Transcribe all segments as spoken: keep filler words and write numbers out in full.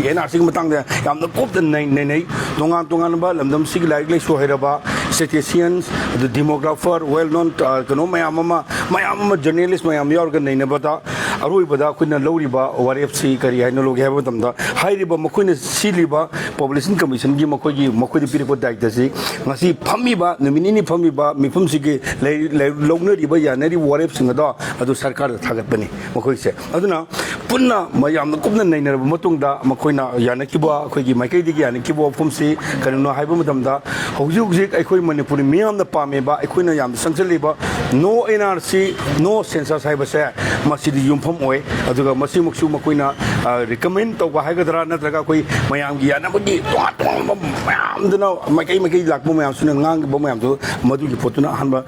And R ꯁꯤꯒꯤ ꯃꯇꯥꯡꯗ ꯌꯥꯝꯅ ꯀꯨꯞꯅ ꯅꯩ-, ꯅꯩꯅꯩ꯫ ꯇꯣꯉꯥꯟ ꯇꯣꯉꯥꯟꯕ ꯂꯝꯗꯝꯁꯤꯒꯤ ꯂꯥꯏꯔꯤꯛ ꯂꯥꯏꯁꯨ ꯍꯩꯔꯕ statisticians, ꯑꯗꯨ demographer, well known, ꯑ, ꯀꯩꯅꯣ ꯃꯌꯥꯝ ꯑꯃ, ꯃꯌꯥꯝ ꯑꯃ journalist ꯃꯌꯥꯝ ꯌꯥꯎꯔꯒ ꯅꯩꯅꯕꯗ, ꯑꯔꯣꯏꯕꯗ ꯑꯩꯈꯣꯏꯅ ꯂꯧꯔꯤꯕ ꯋꯥꯔꯦꯞꯁꯤ ꯀꯔꯤ ꯍꯥꯏꯅ ꯂꯧꯒꯦ ꯍꯥꯏꯕ ꯃꯇꯝꯗ, ꯍꯥꯏꯔꯤꯕ ꯃꯈꯣꯏꯅ ꯁꯤꯜꯂꯤꯕ population commissionꯒꯤ ꯃꯈꯣꯏꯒꯤ, ꯃꯈꯣꯏꯗ ꯄꯤꯔꯛꯄ ꯗꯥꯌꯤꯇ꯭ꯕꯁꯤ ꯉꯁꯤ ꯐꯝꯃꯤꯕ, ꯅꯨꯃꯤꯠ ꯅꯤꯅꯤ ꯐꯝꯃꯤꯕ ꯃꯤꯐꯝꯁꯤꯒꯤ ꯂꯩ-, ꯂꯩ-, ꯂꯧꯅꯔꯤꯕ, ꯌꯥꯅꯔꯤꯕ ꯋꯥꯔꯦꯞꯁꯤꯡ ꯑꯗꯣ ꯑꯗꯨ ꯁꯔꯀꯥꯔꯗ ꯊꯥꯒꯠꯄꯅꯤ ꯃꯈꯣꯏꯁꯦ꯫ ꯑꯗꯨꯅ ꯄꯨꯟꯅ ꯃ-, ꯌꯥꯝꯅ ꯀꯨꯞꯅ ꯅꯩꯅꯔꯕ ꯃꯇꯨꯡꯗ ꯃꯈꯣꯏꯅ ꯌꯥꯅꯈꯤꯕ, ꯑꯩꯈꯣꯏꯒꯤ ꯃꯥꯏꯀꯩꯗꯒꯤ ꯌꯥꯅꯈꯤꯕ ꯋꯥꯐꯝꯁꯤ ꯀꯔꯤꯅꯣ ꯍꯥꯏꯕ ꯃꯇꯝꯗ, ꯍꯧꯖꯤꯛ ꯍꯧꯖꯤꯛ ꯑꯩꯈꯣꯏ ꯃꯅꯤꯄꯨꯔꯤ ꯃꯤꯌꯥꯝꯅ ꯄꯥꯝꯃꯤꯕ, ꯑꯩꯈꯣꯏꯅ ꯌꯥꯝꯅ ꯆꯪꯁꯤꯜꯂꯤꯕ no N R C, no census ꯍꯥꯏꯕꯁꯦ ꯃꯁꯤꯗꯤ ꯌꯨꯝꯐꯝ ꯑꯣꯏ꯫ ꯑꯗꯨꯒ ꯃꯁꯤꯃꯛꯁꯨ ꯃꯈꯣꯏꯅ, ꯑ, recommend ꯇꯧꯕ ꯍꯥꯏꯒꯗ꯭ꯔꯥ, ꯅꯠꯇ꯭ꯔꯒ ꯑꯩꯈꯣꯏ ꯃꯌꯥꯝꯒꯤ ꯌꯥꯅꯕꯒꯤ ꯇꯣꯉꯥꯟ ꯇꯣꯉꯥꯟꯕ ꯃꯌꯥꯝꯗꯨꯅ, ꯃꯥꯏꯀꯩ ꯃꯥꯏꯀꯩ ꯂꯥꯛꯄ ꯃꯌꯥꯝꯁꯤꯅ ꯉꯥꯡꯕ ꯃꯌꯥꯝꯗꯨ, ꯃꯗꯨꯒꯤ ꯄꯣꯠꯇꯨꯅ ꯑꯍꯥꯟꯕ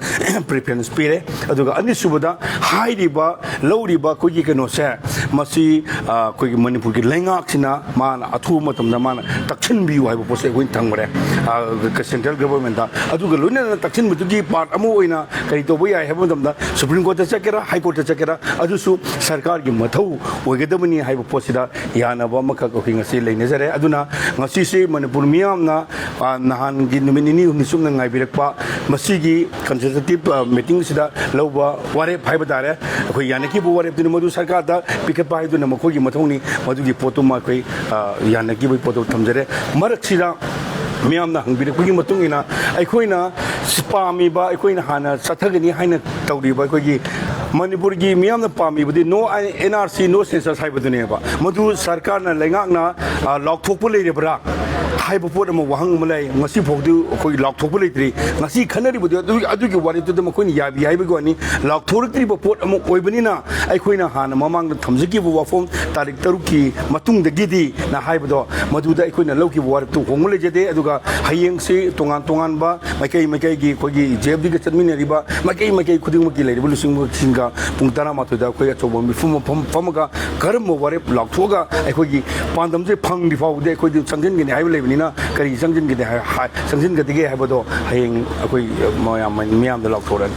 preference ꯄꯤꯔꯦ꯫ ꯑꯗꯨꯒ ꯑꯅꯤꯁꯨꯕꯗ, ꯍꯥꯏꯔꯤꯕ ꯂꯧꯔꯤꯕ ꯑꯩꯈꯣꯏꯒꯤ ꯀꯩꯅꯣꯁꯦ, ꯃꯁꯤ, ꯑ, ꯑꯩꯈꯣꯏꯒꯤ ꯃꯅꯤꯄꯨꯔꯒꯤ ꯂꯩꯉꯥꯛꯁꯤꯅ ꯃꯥꯅ ꯑꯊꯨꯕ ꯃꯇꯝꯗ ꯃꯥꯅ ꯇꯛꯁꯤꯟꯕꯤꯌꯨ ꯍꯥꯏꯕ ꯄꯣꯠꯁꯦ ꯑꯩꯈꯣꯏꯅ ꯊꯝꯈ꯭ꯔꯦ, ꯑ, central governmentꯇ꯫ ꯑꯗꯨꯒ ꯂꯣꯏꯅꯅ ꯇꯛꯁꯤꯟꯕꯗꯨꯒꯤ part ꯑꯃ ꯑꯣꯏꯅ ꯀꯔꯤ ꯇꯧꯕ ꯌꯥꯏ ꯍꯥꯏꯕ ꯃꯇꯝꯗ, Supreme Courtꯇ ꯆꯠꯀꯦꯔꯥ, High Courtꯇ ꯆꯠꯀꯦꯔꯥ, ꯑꯗꯨꯁꯨ ꯁꯔꯀꯥꯔꯒꯤ ꯃꯊꯧ ꯑꯣꯏꯒꯗꯕꯅꯤ ꯍꯥꯏꯕ ꯄꯣꯠꯁꯤꯗ ꯌꯥꯅꯕ ꯑꯃꯈꯛ ꯑꯩꯈꯣꯏ ꯉꯁꯤ ꯂꯩꯅꯖꯔꯦ꯫ ꯑꯗꯨꯅ ꯉꯁꯤꯁꯤ ꯃꯅꯤꯄꯨꯔ ꯃꯤꯌꯥꯝꯅ, ꯑ, ꯅꯍꯥꯟꯒꯤ ꯅꯨꯃꯤꯠ ꯅꯤꯅꯤ ꯍꯨꯝꯅꯤ ꯆꯨꯞꯅ ꯉꯥꯏꯕꯤꯔꯛꯄ ꯃꯁꯤꯒꯤ consultative, ꯑ, meetingꯁꯤꯗ ꯂꯧꯕ ꯋꯥꯔꯦꯞ ꯍꯥꯏꯕ ꯇꯥꯔꯦ, ꯑꯩꯈꯣꯏ ꯌꯥꯅꯈꯤꯕ ꯋꯥꯔꯦꯞꯇꯨꯅ ꯃꯗꯨ ꯁꯔꯀꯥꯔꯗ ꯄꯤꯈꯠꯄ ꯍꯥꯏꯗꯨꯅ ꯃꯈꯣꯏꯒꯤ ꯃꯊꯧꯅꯤ꯫ ꯃꯗꯨꯒꯤ ꯄꯣꯠꯇꯨꯃ ꯑꯩꯈꯣꯏ, ꯑ, ꯌꯥꯅꯈꯤꯕꯒꯤ ꯄꯣꯠꯇꯨ ꯊꯝꯖꯔꯦ꯫ ꯃꯔꯛꯁꯤꯗ ꯃꯤꯌꯥꯝꯅ ꯍꯪꯕꯤꯔꯛꯄꯒꯤ ꯃꯇꯨꯡ ꯏꯟꯅ, ꯑꯩꯈꯣꯏꯅ ꯄꯥꯝꯃꯤꯕ, ꯑꯩꯈꯣꯏꯅ ꯍꯥꯟꯅ ꯆꯠꯊꯒꯅꯤ ꯍꯥꯏꯅ ꯇꯧꯔꯤꯕ ꯑꯩꯈꯣꯏꯒꯤ ꯃꯅꯤꯄꯨꯔꯒꯤ ꯃꯤꯌꯥꯝꯅ ꯄꯥꯝꯃꯤꯕꯗꯤ no N R C, no census ꯍꯥꯏꯕꯗꯨꯅꯦꯕ꯫ ꯃꯗꯨ ꯁꯔꯀꯥꯔꯅ, ꯂꯩꯉꯥꯛꯅ, ꯑ, ꯂꯥꯎꯊꯣꯛꯄ ꯂꯩꯔꯕ꯭ꯔꯥ ꯍꯥꯏꯕ ꯄꯣꯠ ꯑꯃ, ꯋꯥꯍꯪ ꯑꯃ ꯂꯩ꯫ ꯉꯁꯤ ꯐꯥꯎꯗꯤ ꯑꯩꯈꯣꯏ ꯂꯥꯎꯊꯣꯛꯄ ꯂꯩꯇ꯭ꯔꯤ꯫ ꯉꯁꯤ ꯈꯟꯅꯔꯤꯕꯗꯨ ꯑꯗꯨ, ꯑꯗꯨꯒꯤ ꯋꯥꯔꯦꯞꯇꯨꯗ ꯃꯈꯣꯏꯅ ꯌꯥꯕꯤ ꯍꯥꯏꯕꯒꯤ ꯋꯥꯅꯤ꯫ ꯂꯥꯎꯊꯣꯔꯛꯇ꯭ꯔꯤꯕ ꯄꯣꯠ ꯑꯃ ꯑꯣꯏꯕꯅꯤꯅ, ꯑꯩꯈꯣꯏꯅ ꯍꯥꯟꯅ ꯃꯃꯥꯡꯗ ꯊꯝꯖꯈꯤꯕ ꯋꯥꯐꯝ, ꯇꯥꯔꯤꯛ ꯇꯔꯨꯛꯀꯤ ꯃꯇꯨꯡꯗꯒꯤꯗꯤ ꯅ ꯍꯥꯏꯕꯗꯣ, ꯃꯗꯨꯗ ꯑꯩꯈꯣꯏꯅ ꯂꯧꯈꯤꯕ ꯋꯥꯔꯦꯞꯇꯨ ꯍꯣꯡꯕ ꯂꯩꯖꯗꯦ꯫ ꯑꯗꯨꯒ ꯍꯌꯦꯡꯁꯤ ꯇꯣꯉꯥꯟ ꯇꯣꯉꯥꯟꯕ ꯃꯥꯏꯀꯩ ꯃꯥꯏꯀꯩꯒꯤ ꯑꯩꯈꯣꯏꯒꯤ J F Dꯒ ꯆꯠꯃꯤꯟꯅꯔꯤꯕ ꯃꯥꯏꯀꯩ ꯃꯥꯏꯀꯩ ꯈꯨꯗꯤꯡꯃꯛꯀꯤ ꯂꯩꯔꯤꯕ ꯂꯨꯆꯤꯡꯕꯁꯤꯡꯒ ꯄꯨꯡ ꯇꯔꯥꯃꯥꯊꯣꯏꯗ ꯑꯩꯈꯣꯏ ꯑꯆꯧꯕ ꯃꯤꯐꯝ ꯑꯃ ꯐꯝ-, ꯐꯝꯃꯒ ꯀꯔꯝꯕ ꯋꯥꯔꯦꯞ ꯂꯥꯎꯊꯣꯛꯑꯒ ꯑꯩꯈꯣꯏꯒꯤ ꯄꯥꯟꯗꯝꯁꯦ ꯐꯪꯗ꯭ꯔꯤ ꯐꯥꯎꯕꯗꯤ ꯑꯩꯈꯣꯏꯗꯤ ꯆꯪꯁꯤꯟꯒꯅꯤ ꯍꯥꯏꯕ ꯂꯩꯕꯅꯤꯅ, ꯀꯔꯤ ꯆꯪꯁꯤꯟꯒꯅꯤ ꯍꯥꯏ-, ꯍꯥꯏ-, ꯆꯪꯁꯤꯟꯒꯗꯒꯦ ꯍꯥꯏꯕꯗꯣ ꯍꯌꯦꯡ ꯑꯩꯈꯣꯏ ꯃꯌꯥꯝ, ꯃꯤꯌꯥꯝꯗ ꯂꯥꯎꯊꯣꯔꯛꯑꯅꯤ꯫